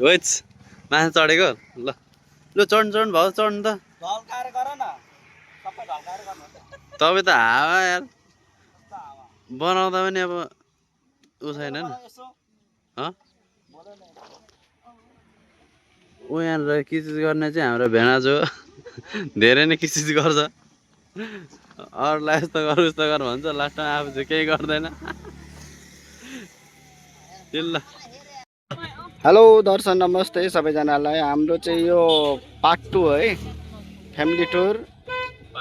ओइच माथि चढेको ल लु चढ्नु भयो चढ्नु त तपाईँ त हावा यार बनाउँदा पनि अब ऊ छैन नि ऊ यहाँनिर किचिज गर्ने चाहिँ हाम्रो भेनाज हो धेरै नै किचिज गर्छ अरूलाई यस्तो गर उस्तो गर भन्छ लास्टमा आफू चाहिँ केही गर्दैन ल हेलो दर्शन नमस्ते सबैजनालाई हाम्रो चाहिँ यो पार्ट 2 है फ्यामिली टुर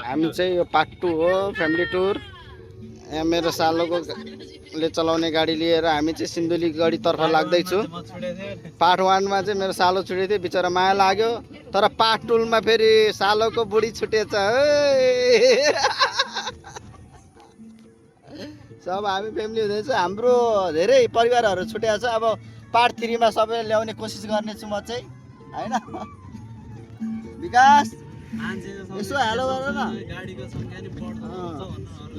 हामी चाहिँ यो पार्ट 2 हो फ्यामिली टुर यहाँ मेरो सालोकोले चलाउने गाडी लिएर हामी चाहिँ सिन्धुली गढीतर्फ लाग्दैछु पार्ट 1 मा चाहिँ मेरो सालो छुटेको थियो बिचरा माया लाग्यो तर पार्ट 2 मा फेरि सालोको बुढी छुटेछ सब हामी फ्यामिली हुँदैछ हाम्रो धेरै परिवारहरू छुटेको छ अब पार्ट 3 मा सबै ल्याउने कोसिस गर्नेछु म चाहिँ हैन विकास यसो हेलो गर न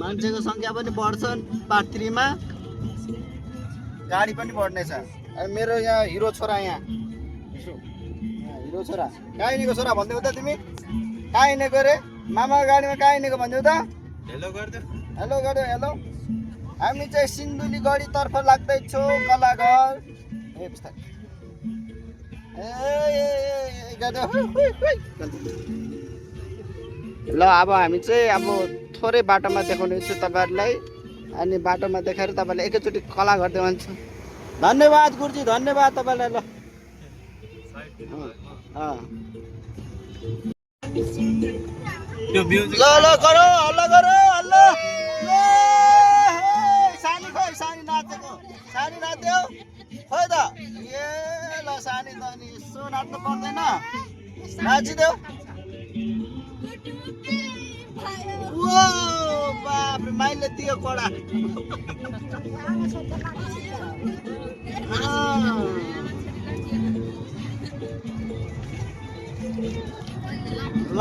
मान्छेको संख्या पनि बढ्छ पार्ट 3 मा गाडी पनि बढ्नेछ मेरो यहाँ हिरो छोरा यहाँ हिरो छोरा कहाँ हिँडेको छोरा भन्दै हो त तिमी कहाँ हिँडेको रे मामा गाडीमा कहाँ हिँडेको भन्दै हो त हेलो गर्दै हेलो हामी चाहिँ सिन्धुली गढीतर्फ लाग्दैछौँ कलाघर ल अब हामी चाहिँ अब थोरै बाटोमा देखाउनेछु तपाईँहरूलाई अनि बाटोमा देखाएर तपाईँलाई एकैचोटि कलाघर देखाउँछु धन्यवाद गुरुजी धन्यवाद तपाईँलाई ल ल ल गरौ हल्ला गरौ हल्ला सानी खोइ सानी नाचेको सानी नाच्यो खोइ त ए ल सानी त नि यसो नाच्नु पर्दैन नाचिदेऊ ओ बाप रे माइले दियो कडा ल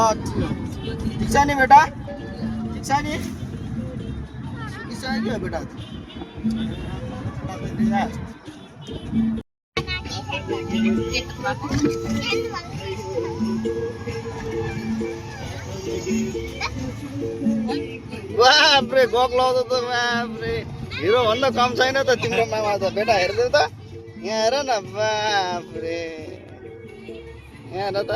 ठिक छ नि बेटा ठिक छ नि क्या बेटा बाप्रे गक लाउँदा त बाप्रे हिरो भन्दा कम छैन त तिम्रो मामा त बेटा हेर्दै त यहाँ हेर न बाप्रे यहाँ हेर त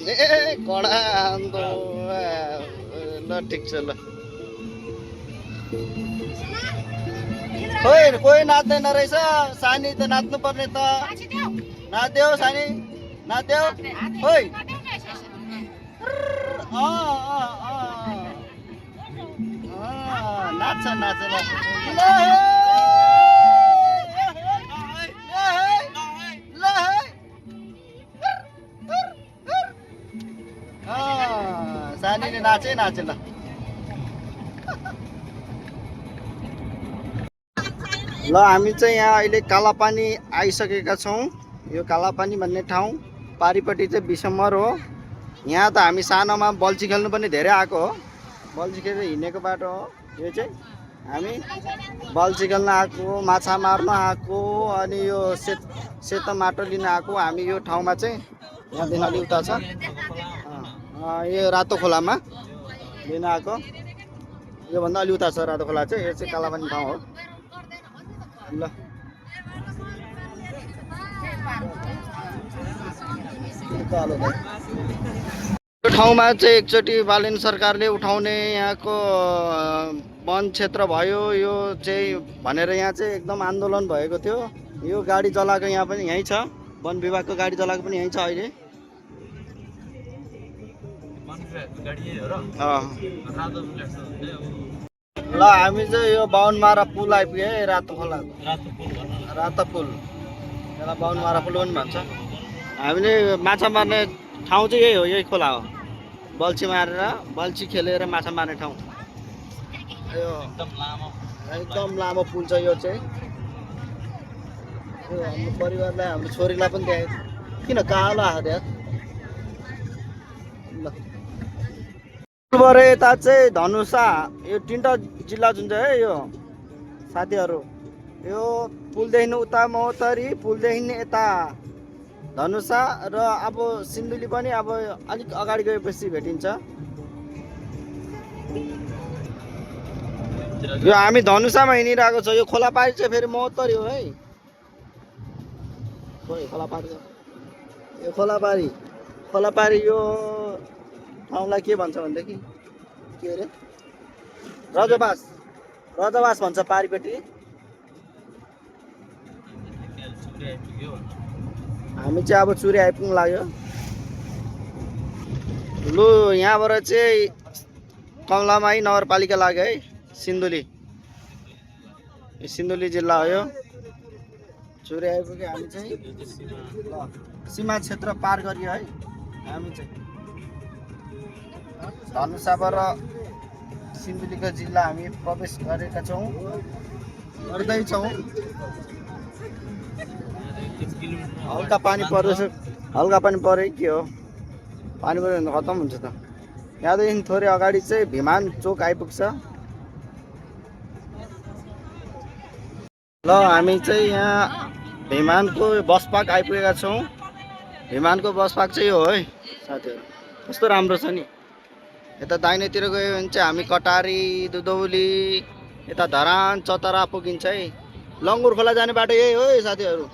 ए कडा अन्त ल ठिक छ ल खोइ कोही नाच्दैन रहेछ सानी त नाच्नु पर्ने त नाच्देऊ सानी नाच्देऊ खोइ नाच्छ नाच्छ सानीले नाचे नाचे ल ल हामी चाहिँ यहाँ अहिले कालापानी आइसकेका छौँ यो कालापानी भन्ने ठाउँ पारिपट्टि चाहिँ बिसम्बर हो यहाँ त हामी सानोमा बल्छी खेल्नु पनि धेरै आएको हो बल्छी खेलेर हिँडेको बाटो हो यो चाहिँ हामी बल्छी खेल्न आएको माछा मार्न आएको अनि यो सेतो माटो लिन आएको हामी यो ठाउँमा चाहिँ यहाँदेखि अलि उता छ यो रातो खोलामा लिन आएको योभन्दा अलि उता छ रातो खोला चाहिँ यो चाहिँ कालापानी ठाउँ हो ल यो ठाउँमा चाहिँ एकचोटि बालेन सरकारले उठाउने यहाँको वन क्षेत्र भयो यो चाहिँ भनेर यहाँ चाहिँ एकदम आन्दोलन भएको थियो यो गाडी जलाएको यहाँ पनि यहीँ छ वन विभागको गाडी जलाएको पनि यहीँ छ अहिले ल हामी चाहिँ यो बाहुनमारा पुल आइपुग्यो है रातो खोला रातो पुल यसलाई बाहुनमारा पुल पनि भन्छ हामीले माछा मार्ने ठाउँ चाहिँ यही हो यही खोला हो बल्छी मारेर बल्छी खेलेर माछा मार्ने ठाउँ यो एकदम लामो पुल छ यो चाहिँ हाम्रो परिवारलाई हाम्रो छोरीलाई पनि देखाएको किन कालो आएको यार ल यता चाहिँ धनुषा यो 3टा जिल्ला जुन चाहिँ है यो साथीहरू यो पुलदेखि उता महोत्तरी, पुलदेखि यता धनुषा र अब सिन्धुली पनि अब अलिक अगाडि गएपछि भेटिन्छ। यो हामी धनुषामा हिँडिरहेको छ। यो खोलापारी चाहिँ फेरि महोत्तरी हो है। खोलापारी यो खोलापारी यो ठाउँलाई के भन्छ भनेदेखि के अरे रजबास भन्छ पारिपट्टि। हामी चाहिँ अब चुरे आइपुग्नु लाग्यो। लु यहाँबाट चाहिँ कमलामाई नगरपालिका लाग्यो है, सिन्धुली जिल्ला हो यो। चुरे आइपुग्यो हामी चाहिँ। सीमा क्षेत्र पार गरियो है हामी चाहिँ। धनुषाबाट सिन्धुलीको जिल्ला हामी प्रवेश गरेका छौँ, गर्दैछौँ। हल्का पानी पर्दैछ, हल्का पानी पऱ्यो के हो, पानी पऱ्यो भने खतम हुन्छ त। यहाँदेखि थोरै अगाडि चाहिँ भिमान चोक आइपुग्छ। ल हामी चाहिँ यहाँ भिमानको बस पार्क आइपुगेका छौँ। भिमानको बस पार्क चाहिँ यो है साथीहरू, कस्तो राम्रो छ नि। यता दाहिनेतिर गयो भने चाहिँ हामी कटारी, दुधौली, यता धरान, चतरा पुगिन्छ है। लङ्गुर खोला जाने बाटो यही हो है साथीहरू।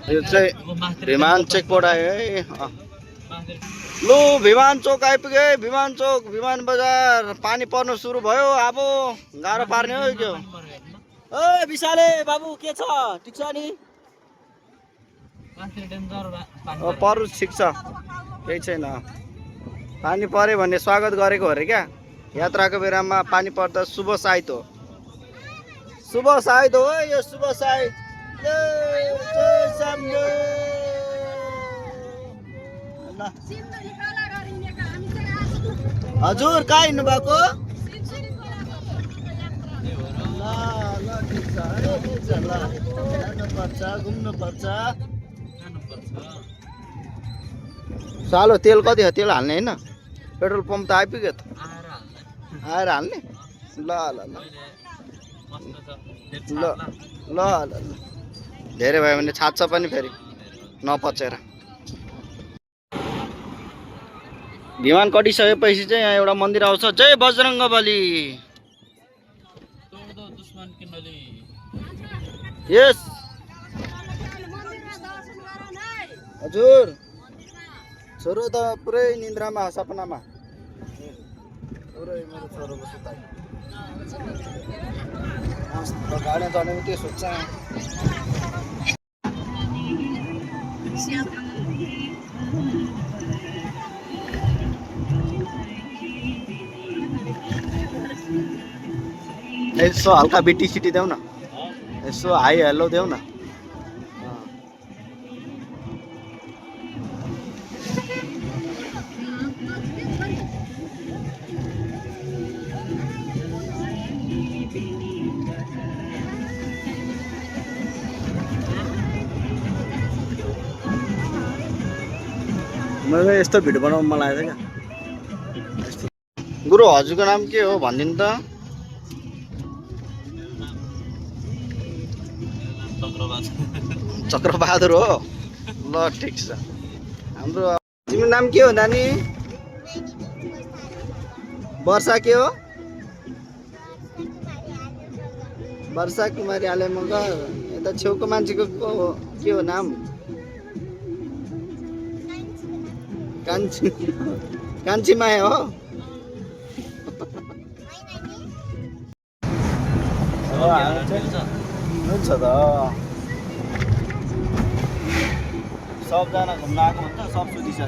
यो चाहिँ भिमान चेकपोस्ट आयो है। लु भिमान चोक आइपुग्यो। भिमान चोक, भिमान बजार। पानी पर्नु सुरु भयो। अब गाह्रो पार्ने हो क्या। ओ विशाले बाबु के छ, ठिक छ नि? पर्नु ठिक छ, केही छैन। पानी पर्यो भने स्वागत गरेको अरे क्या। यात्राको बेलामा पानी पर्दा शुभ साइत हो, शुभ साइत हो यो, शुभ साइत। हजुर कहाँ हिँड्नु भएको? घुम्नुपर्छ। सालो तेल कति हो? तेल हाल्ने होइन? पेट्रोल पम्प त आइपुग्यो त, आएर हाल्ने। ल ल ल ल ल ल ल धेरै भयो भने छाड्छ पनि फेरि नपचेर। भिमान कटिसकेपछि चाहिँ यहाँ एउटा मन्दिर आउँछ, जय बजरङ्गबली। यस हजुर, छोरो त पुरै निन्द्रामा, सपनामा। पुरै मेरो छोरोको सुताइ गाडी चढ्ने त्यो सोध्छ। यसो हल्का बिटी सिटी देऊ न, यसो हाई हेलो देऊ न। मैले यस्तो भिडियो बनाउनु मन लागेको थियो क्या। गुरु हजुरको नाम के हो भनिदिनु त? चक्रबहादुर हो। ल ठिक छ। हाम्रो तिम्रो नाम के हो नानी? वर्षा के हो? वर्षा कुमारी आले मगर। यता छेउको मान्छेको के हो नाम? कान्छी माया हो। हुन्छ त, सबजना घुम्न आएको हुन्छ, सब सुतिसक्यो।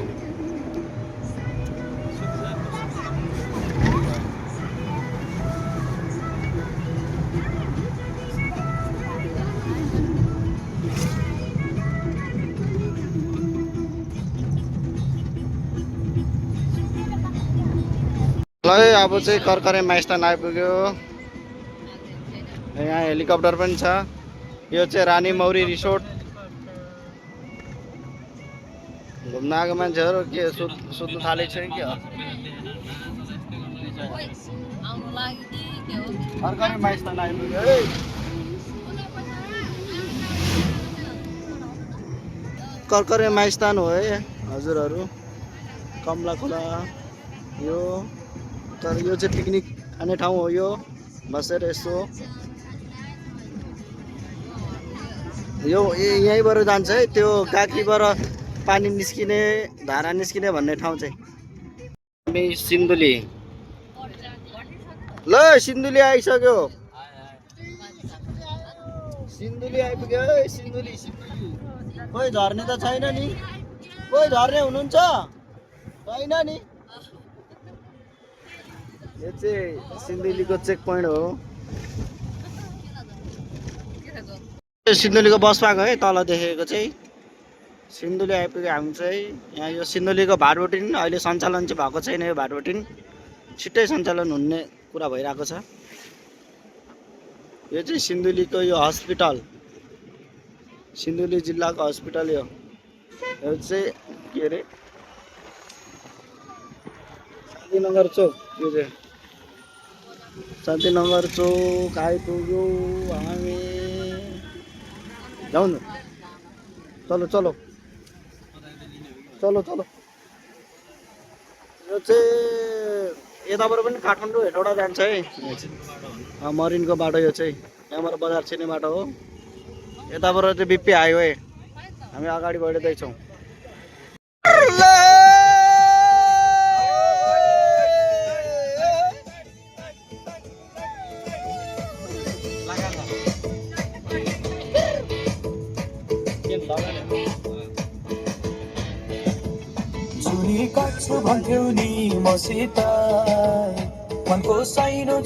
ल अब चाहिँ कर्करे माइस्थान आइपुग्यो। यहाँ हेलिकप्टर पनि छ। यो चाहिँ रानी मौरी रिसोर्ट। घुम्न आएको मान्छेहरू के सुत्नु थालेको छ कि? खरखरे माइस्थान आइपुग्यो है। खरखरे माइस्थान हो है हजुरहरू। कमला खोला यो, तर यो चाहिँ पिकनिक खाने ठाउँ हो। यो बसेर यसो यो यहीँबाट जान्छ है, त्यो काँक्रीबाट पानी निस्किने धारा निस्किने भन्ने ठाउँ चाहिँ। हामी सिन्धुली, ल सिन्धुली आइसक्यो। सिन्धुली आइपुग्यो है। सिन्धुली कोही झर्ने त छैन नि? कोही झर्ने हुनुहुन्छ? छैन नि। यो चाहिँ सिन्धुलीको चेक पोइन्ट हो। सिन्धुलीको बस पाएको है तल देखेको चाहिँ। सिन्धुली आइपुग्यो हामी चाहिँ। यहाँ यो सिन्धुलीको भाटबोटिन अहिले सञ्चालन चाहिँ भएको छैन। यो भाटबोटिन छिट्टै सञ्चालन हुने कुरा भइरहेको छ। यो चाहिँ सिन्धुलीको यो हस्पिटल, सिन्धुली जिल्लाको हस्पिटल। यो चाहिँ के अरे शान्तिनगर चोक। यो चाहिँ शान्तिनगर चोक आइपुग्यो हामी। जाउँ न, चलो चलो चलो चलो। यो चाहिँ यताबाट पनि काठमाडौँ हेटौँडा जान्छ है। मरिनको बाटो यो चाहिँ। यहाँबाट बजार छिर्ने बाटो हो। यताबाट चाहिँ बिपी हाइवे। हामी अगाडि बढ्दैछौँ।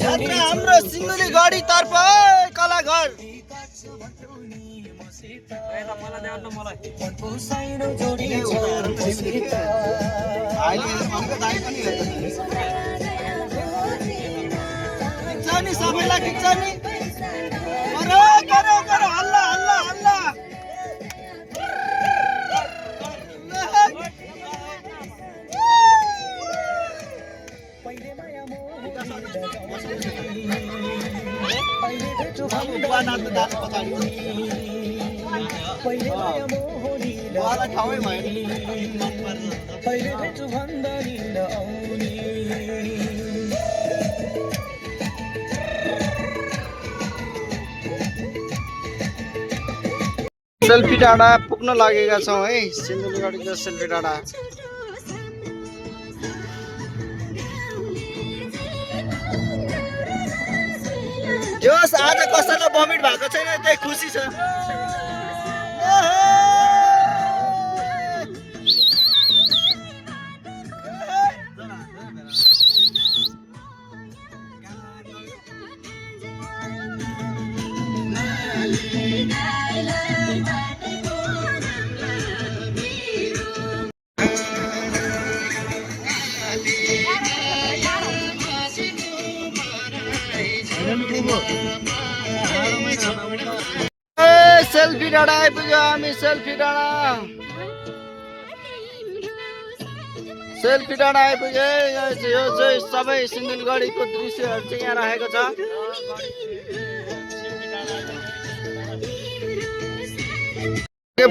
यात्रा हाम्रो सिन्धुली गढी तर्फ कलाघर। सबैलाई खिच्छ नि। हल्ला हल्ला हल्ला। सेल्फी डाँडा पुग्न लागेका छौँ है। सिन्धुलीगढीको सेल्फी डाँडा। जोस् आज कसैलाई भमिट भएको छैन, त्यही खुसी छ। सेल्फी डाँडा आइपुग्यो हामी। सेल्फी डाँडा, सेल्फी डाँडा आइपुग्यो। यो चाहिँ सबै सिन्धुलीगढीको दृश्यहरू चाहिँ यहाँ राखेको छ।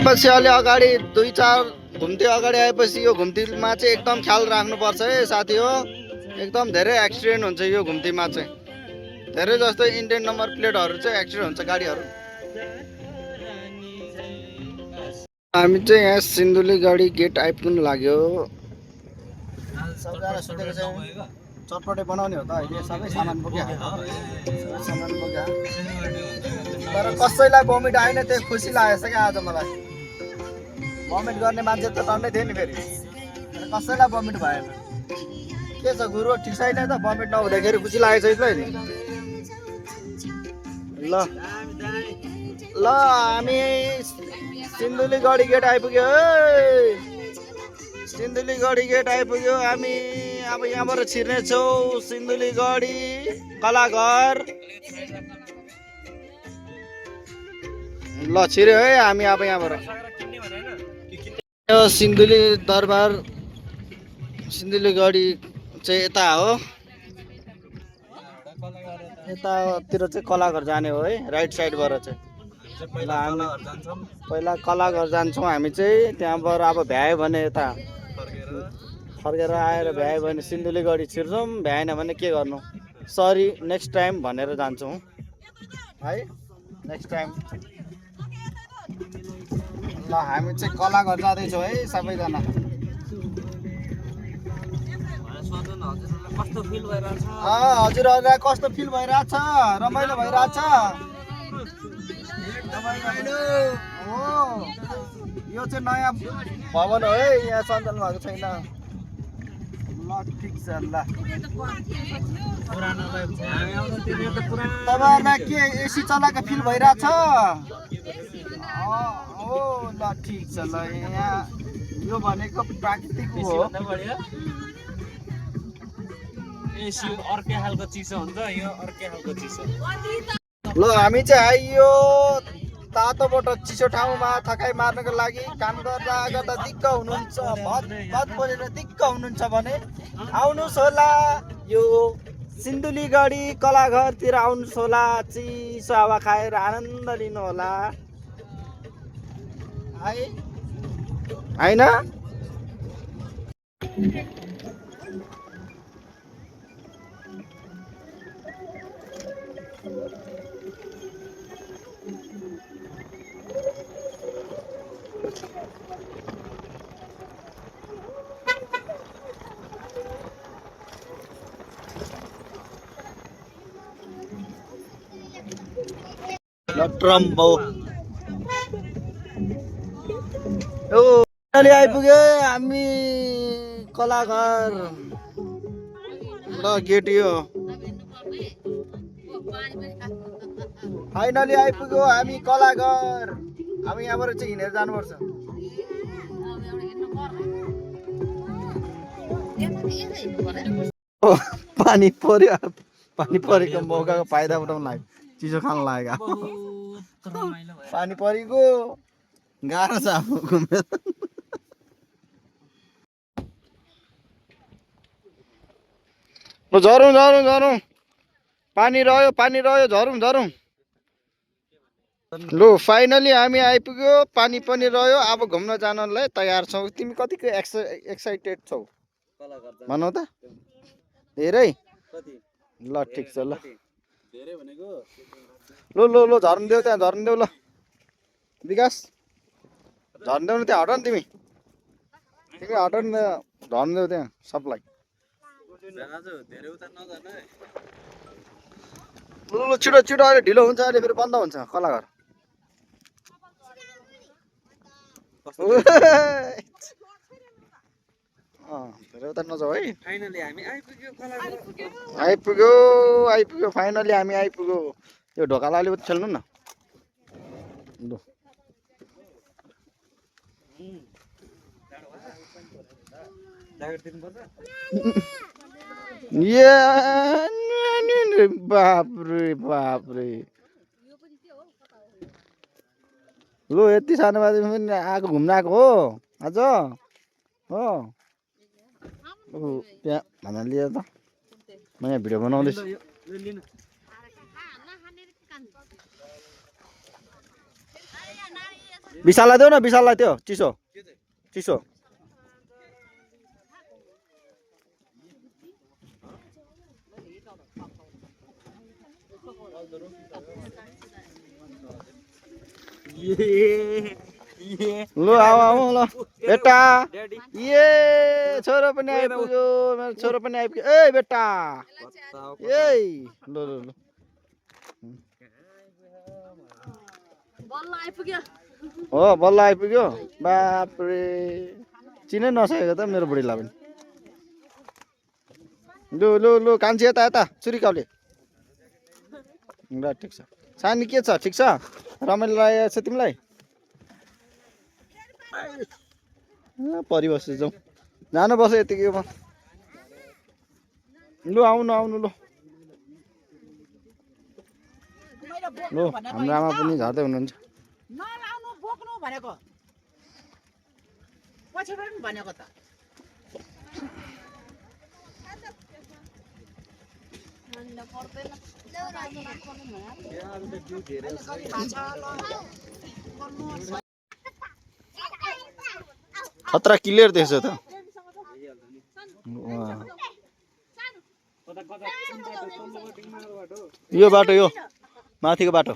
पछि अलि अगाडि 2-4 घुम्ती अगाडि आएपछि यो घुम्तीमा चाहिँ एकदम ख्याल राख्नुपर्छ है साथी हो। एकदम धेरै एक्सिडेन्ट हुन्छ यो घुम्तीमा चाहिँ। धेरै जस्तो इन्डियन नम्बर प्लेटहरू चाहिँ एक्सिडेन्ट हुन्छ गाडीहरू। हामी चाहिँ यहाँ सिन्धुलीगढी गेट आइपुग्नु लाग्यो। सबजना सुतेको छ। चटपटे बनाउने हो त अहिले। सबै सामान बोक्यो, सामान बोक्यो। तर कसैलाई भमिट आएन, त्यो खुसी लागेछ क्या आज मलाई। भमिट गर्ने मान्छे त टन्नै थियो नि फेरि, कसैलाई भमिट भएन। के छ गुरु, ठिक छैन त? भमिट नहुँदाखेरि खुसी लागेको छ नि। ल ल हामी सिन्धुलीगढी गेट आइपुग्यो। सिन्धुलीगढी गेट आइपुग्यो हामी। अब यहाँबाट छिर्ने छौँ सिन्धुलीगढी कलाघर। ल छिर्यो है हामी अब यहाँबाट। यो सिन्धुली दरबार, सिन्धुलीगढी चाहिँ यता हो। यतातिर चाहिँ कलाघर जाने हो है, राइट साइडबाट चाहिँ। ल हामी पहिला कलाघर जान्छौँ हामी चाहिँ, त्यहाँबाट अब भ्यायो भने यता फर्केर आएर भ्यायो भने सिन्धुलीगढी छिर्छौँ, भ्याएन भने के गर्नु, सरी नेक्स्ट टाइम भनेर जान्छौँ है, नेक्स्ट टाइम। ल हामी चाहिँ कलाघर जाँदैछौँ है सबैजना। हजुरहरूलाई कस्तो फिल भइरहेछ? रमाइलो भइरहेछ हो? यो चाहिँ नयाँ भवन हो है, यहाँ सञ्चालन भएको छैन। ल ठिक छ। ल तपाईँहरूलाई के एसी चलाएको फिल भइरहेछ? हो ल ठिक छ। ल यहाँ यो भनेको प्राकृतिक हो, अर्कै खालको चिसो हुन्छ, यो अर्कै खालको चिसो। ल हामी चाहिँ आइयो तातोबाट चिसो ठाउँमा थकाइ मार्नको लागि। काम गर्दा गर्दा दिक्क हुनुहुन्छ, भत परेर दिक्क हुनुहुन्छ भने आउनुहोस् होला यो सिन्धुलीगढी कलाघरतिर आउनुहोस् होला, चिसो हावा खाएर आनन्द लिनु होला है, होइन? ट्रम्बो अहिले आइपुग्यो हामी कलाघर। ल गेट यो फाइनली आइपुग्यो हामी कलाघर। अब यहाँबाट चाहिँ हिँडेर जानुपर्छ। पानी पर्यो, पानी परेको मौकाको फाइदा उठाउनु लाग्यो, चिसो खान लाग्यो। पानी परेको गाह्रो छ अब घुमेर। झरौँ झरौँ झरौँ, पानी रह्यो झरौँ। लु फाइनली हामी आइपुग्यो, पानी पनि रह्यो। अब घुम्न जानलाई तयार छौ। तिमी कतिको एक्साइटेड छौ भनौ त? धेरै? ल ठिक छ। ल ल झर्न देऊ, त्यहाँ झर्न देऊ। ल विकास झर्न देऊ न, त्यहाँ हट न तिमी हट न, झर्न देऊ त्यहाँ सबलाई। ल छिटो छिटो, अहिले ढिलो हुन्छ, अहिले फेरि बन्द हुन्छ कलाघर। धेरै उता नजाऊ है। आइपुग्यो फाइनली हामी आइपुग्यो। यो ढोकाला अलिकति खेल्नु न। लु बाप्रे लु यति सानो बाजे पनि आएको, घुम्न आएको हो आज हो? त्यहाँ भन्दा लिएर त म यहाँ भिडियो बनाउँदैछु। विशाललाई देऊ न, विशाललाई त्यो चिसो चिसो। लु आऊ ल बेटा, ये छोरो पनि आइपुग्यो, मेरो छोरो पनि आइपुग्यो। ए बेटा ए ल ल ल हो बल्ल आइपुग्यो। बाप्रे चिनै नसकेको त मेरो बुढीलाई पनि। लु लु लु कान्छी यता यता, चुरिकाउले। ल ठिक छ। सानी के छ? ठिक छ? रमाइलो लागेको छ तिमीलाई? परिबस्छु, जाउँ जानु बस्यो यतिकैमा। लु आउनु आउनु। लु लु हाम्रो आमा पनि झर्दै हुनुहुन्छ। खतरा क्लियर देख्छ त यो बाटो यो माथिको बाटो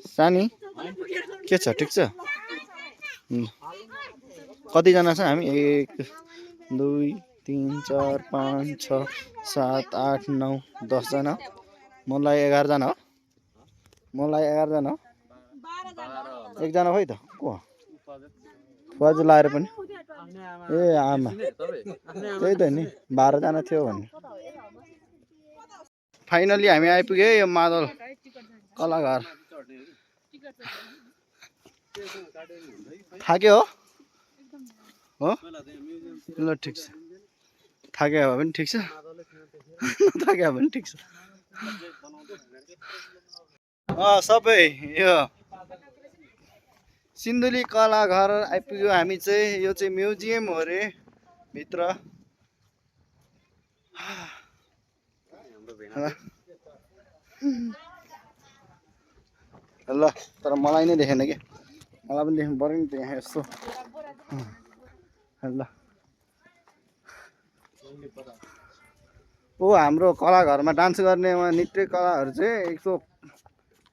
सानी के छ ठिक छ कतिजना छ हामी 1 2 3 4 5 6 7 8 9 10 जना मलाई 11 जना हो मलाई 11 जना हो एकजना खोइ त को फज लाएर पनि ए आमा त्यही त नि 12 जना थियो भन्ने फाइनली हामी आइपुग्यो यो मादल कलाघर थाक्यो हो ल ठिक छ थाक्यो भए पनि ठिक छ नथाक्यो भने ठिक छ सबै यो सिन्धुली कलाघर आइपुग्यो हामी चाहिँ यो चाहिँ म्युजियम हो रे भित्र ल तर मलाई नै देखेन कि मलाई पनि देख्नु पर्यो नि त यहाँ यस्तो ल ओ हाम्रो कलाघरमा डान्स गर्ने नृत्य कलाहरू चाहिँ यसो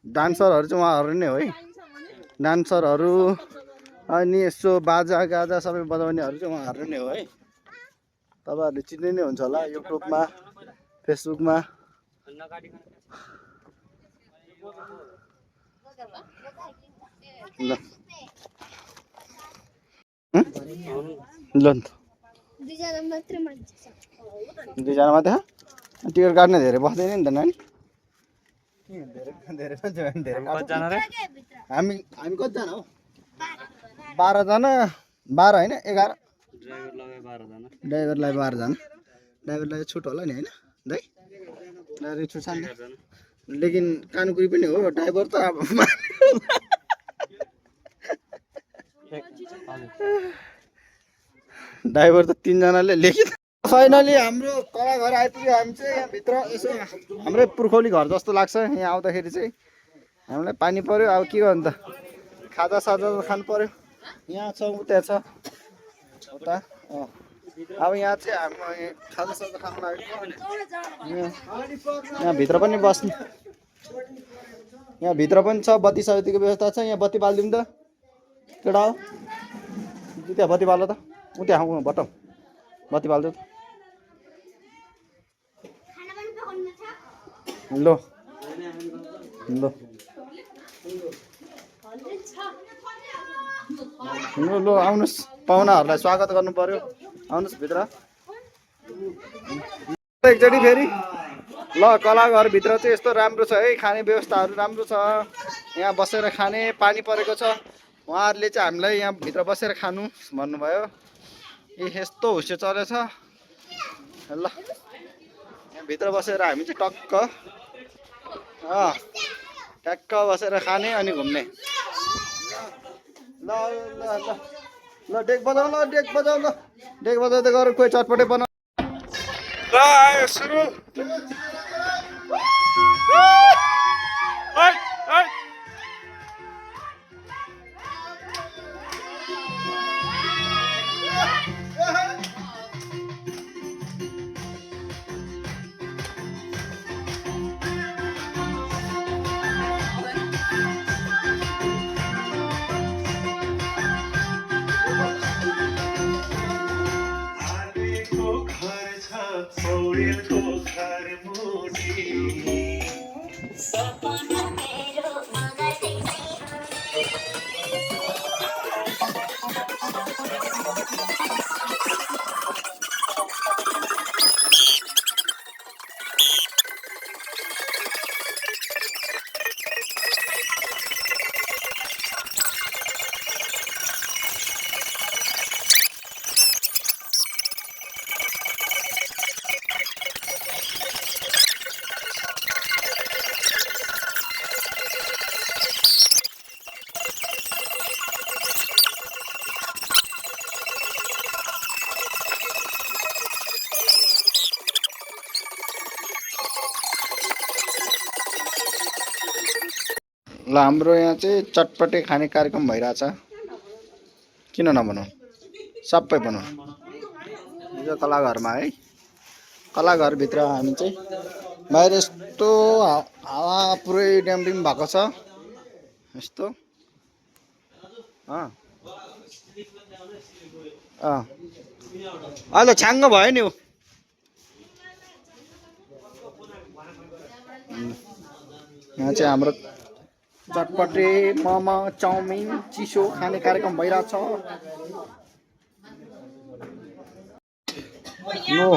डान्सरहरू चाहिँ उहाँहरू नै हो है डान्सरहरू अनि यसो बाजा गाजा सबै बजाउनेहरू चाहिँ उहाँहरू नै हो है तपाईँहरूले चिन्ने नै हुन्छ होला युट्युबमा फेसबुकमा ल ल दुईजना मात्रै टिकट काट्ने धेरै बस्दैन नि त नानी हामी कतिजना हो 12 जना 12 होइन 11 ड्राइभरलाई 12 जना ड्राइभरलाई छुट होला नि होइन दाइ ड्राइभर छुट छ लेकिन कानुकुरी पनि हो ड्राइभर त अब ड्राइभर त 3 जनाले लेखित फाइनली हाम्रो कलाघर आइपुग्यो हामी चाहिँ यहाँ भित्र यसो हाम्रै पुर्खौली घर जस्तो लाग्छ यहाँ आउँदाखेरि चाहिँ हामीलाई पानी पर्यो अब के गर्नु त खाजा साजा खानु पर्यो यहाँ छ उता छ उता अब यहाँ चाहिँ हामी खाजा साजा खानु लाग्यो यहाँ भित्र पनि बस्ने यहाँ भित्र पनि छ बत्ती सत्तीको व्यवस्था छ यहाँ बत्ती बालिदिउँ त केटा हो त्यहाँ बत्ती बाल्यो त उ त्यहाँ बटम बत्ती बाल्दियो त ल ल ल आउनुहोस् पाहुनाहरूलाई स्वागत गर्नु पर्यो आउनुहोस् भित्र एकचोटि फेरि ल कलाघरभित्र चाहिँ यस्तो राम्रो छ है खाने व्यवस्थाहरू राम्रो छ यहाँ बसेर खाने पानी परेको छ उहाँहरूले चाहिँ हामीलाई यहाँ भित्र बसेर खानु भन्नुभयो यस्तो हुस्से चलेछ ल यहाँ भित्र बसेर हामी चाहिँ टक्क बसेर खाने अनि घुम्ने ल ल ल ल डेक बजाऊ ल डेक बजाऊ ल डेक बजाउँदै गर कोही चटपटे बनाऊ ल आयो सुरु ल हाम्रो यहाँ चाहिँ चटपटे खाने कार्यक्रम भइरहेछ। किन नबनाउँ, सबै बनाउँ। यो कलाघरमा है, कलाघरभित्र हामी चाहिँ बाहिर यस्तो हावा पुरै ड्याम्पिङ भएको छ यस्तो। अहिले छ्याङ्ग भयो नि। यहाँ चाहिँ हाम्रो चटपटे मोमो चाउमिन चिसो खाने कार्यक्रम भइरहेछ। नो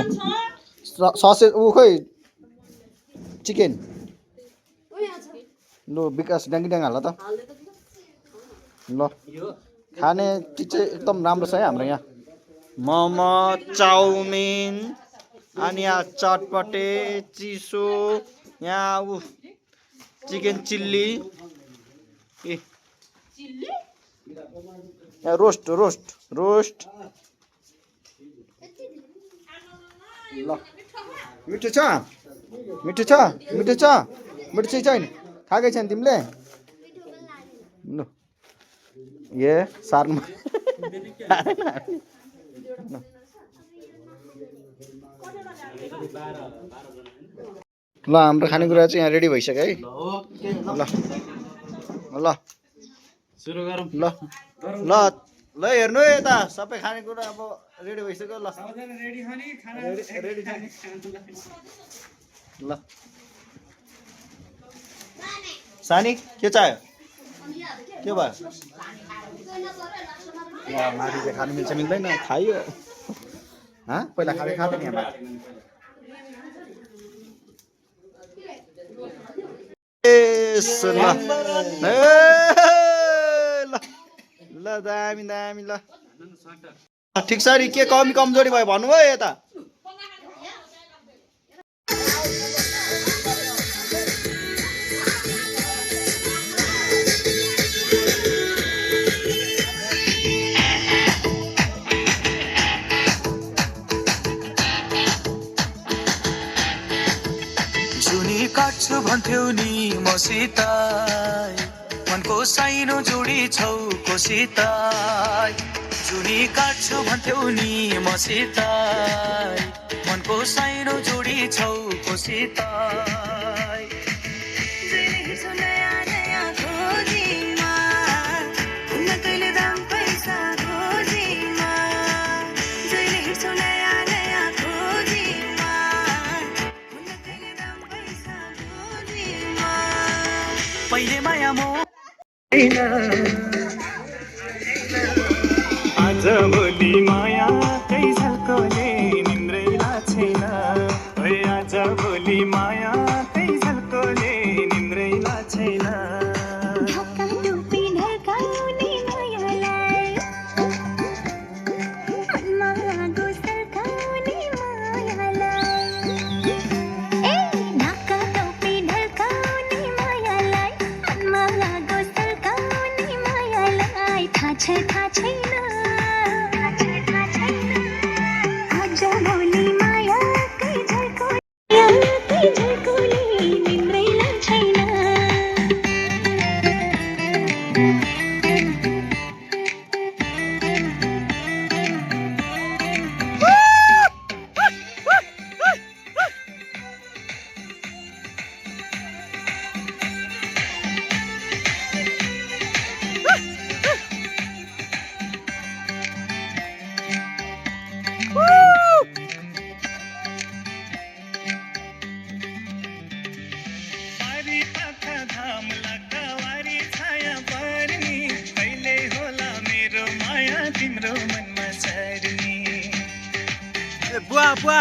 ससेज ऊ खोइ चिकन लो विकास ड्याङ्गी ड्याङ हाल त ल। खाने चिज चाहिँ एकदम राम्रो छ है हाम्रो यहाँ। मोमो चाउमिन अनि यहाँ चटपटे चिसो, यहाँ ऊ चिकन चिल्ली, यहाँ रोस्ट रोस्ट रोस्ट। ल मिठो छ, मिठो छ, मिठो छ, मिठो चाहिँ छैन, खाएकै छैन तिमीले? ल ए सार्नु ल हाम्रो खानेकुरा चाहिँ यहाँ रेडी भइसक्यो है। ल ल सुरु गरौँ। ल ल ल हेर्नु है यता सबै खानेकुरा अब रेडी भइसक्यो। ल रेडी छ नि। ल सानी के चाहियो, के भयो? माथि चाहिँ खानु मिल्छ मिल्दैन खाइयो। पहिला खाँदै खाँदैन यहाँ माथि। ल दामी दामी। ल ठिक छ नि, के कमी कमजोरी भयो भन्नु भयो यता। जुनी काट्छु भन्थ्यौ नि मसित, मनको साइनो जोडी छौ कोसित। जुनी काट्छु भन्थ्यौ नि मसित, मनको साइनो जोडी छौ कोसित। पहिले माया मो आज भोलि माया कै झल्कोले निन्द्रै लाग्छैन। आज भोलि माया कै झल्कोले निन्द्रै लाग्छैन। बुवा बुवा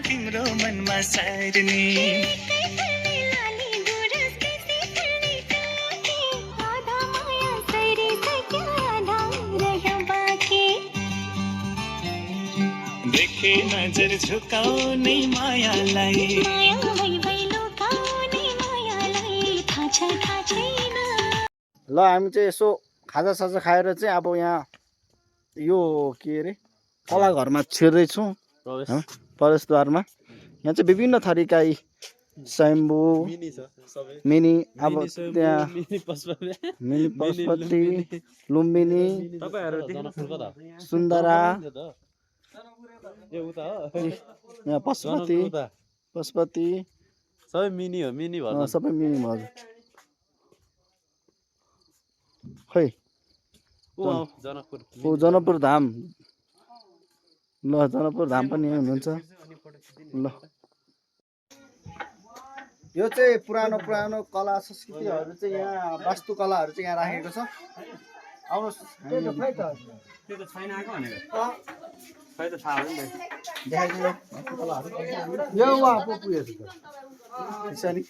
तिम्रो मनमा सार्ने। देखे नजर झुकाउने मायालाई, ल हामी चाहिँ यसो खाजासाजा खाएर चाहिँ अब यहाँ यो के अरे कला घरमा छिर्दैछौँ प्रवेशद्वारमा। यहाँ चाहिँ विभिन्न थरीका स्वयम्भू मिनी अब त्यहाँ मिनी पशुपति लुम्बिनी सुन्दरा यहाँ पशुपति सबै मिनी हो मिनी सबै मिनी हो हजुर। खै जनकपुर धाम ल जनकपुर धाम पनि यहीँ हुनुहुन्छ ल। यो चाहिँ पुरानो कला संस्कृतिहरू चाहिँ यहाँ वास्तुकलाहरू चाहिँ यहाँ राखेको छ। आउनुहोस् त्यो त छैन आएको भनेको खै त थाहा भयो नि देखाइदिनु यो वहाँ पो पुगेछ त त्यसरी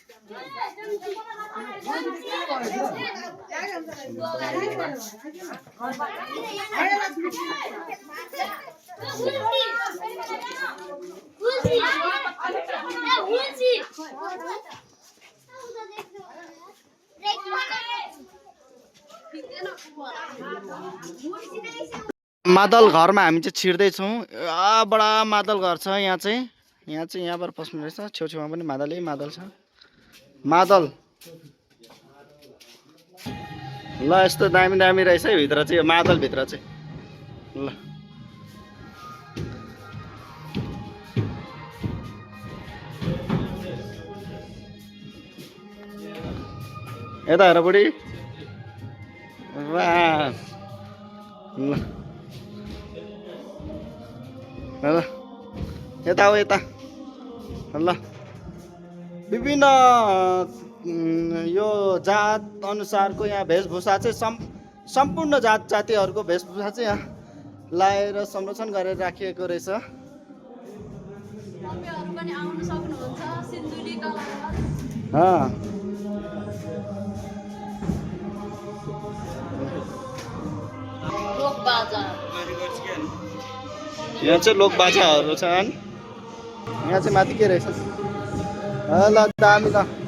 मादल घरमा हामी चाहिँ छिर्दैछौँ। बडा मादल घर छ यहाँ चाहिँ यहाँबाट पस्नु रहेछ। छेउछेउमा पनि मादल छ। मादल ल यस्तो दामी दामी रहेछ है भित्र चाहिँ यो मादल भित्र चाहिँ ल। यता हेर बुढी वाह ल ल यता हो यता ल। विभिन्न यो जात अनुसारको यहाँ वेशभूषा चाहिँ सम्पूर्ण जात जातिहरूको वेशभूषा चाहिँ यहाँ लाएर संरक्षण गरेर राखिएको रहेछ। यहाँ चाहिँ लोकबाजाहरू छन्। यहाँ चाहिँ माथि के रहेछ ल दामी ल।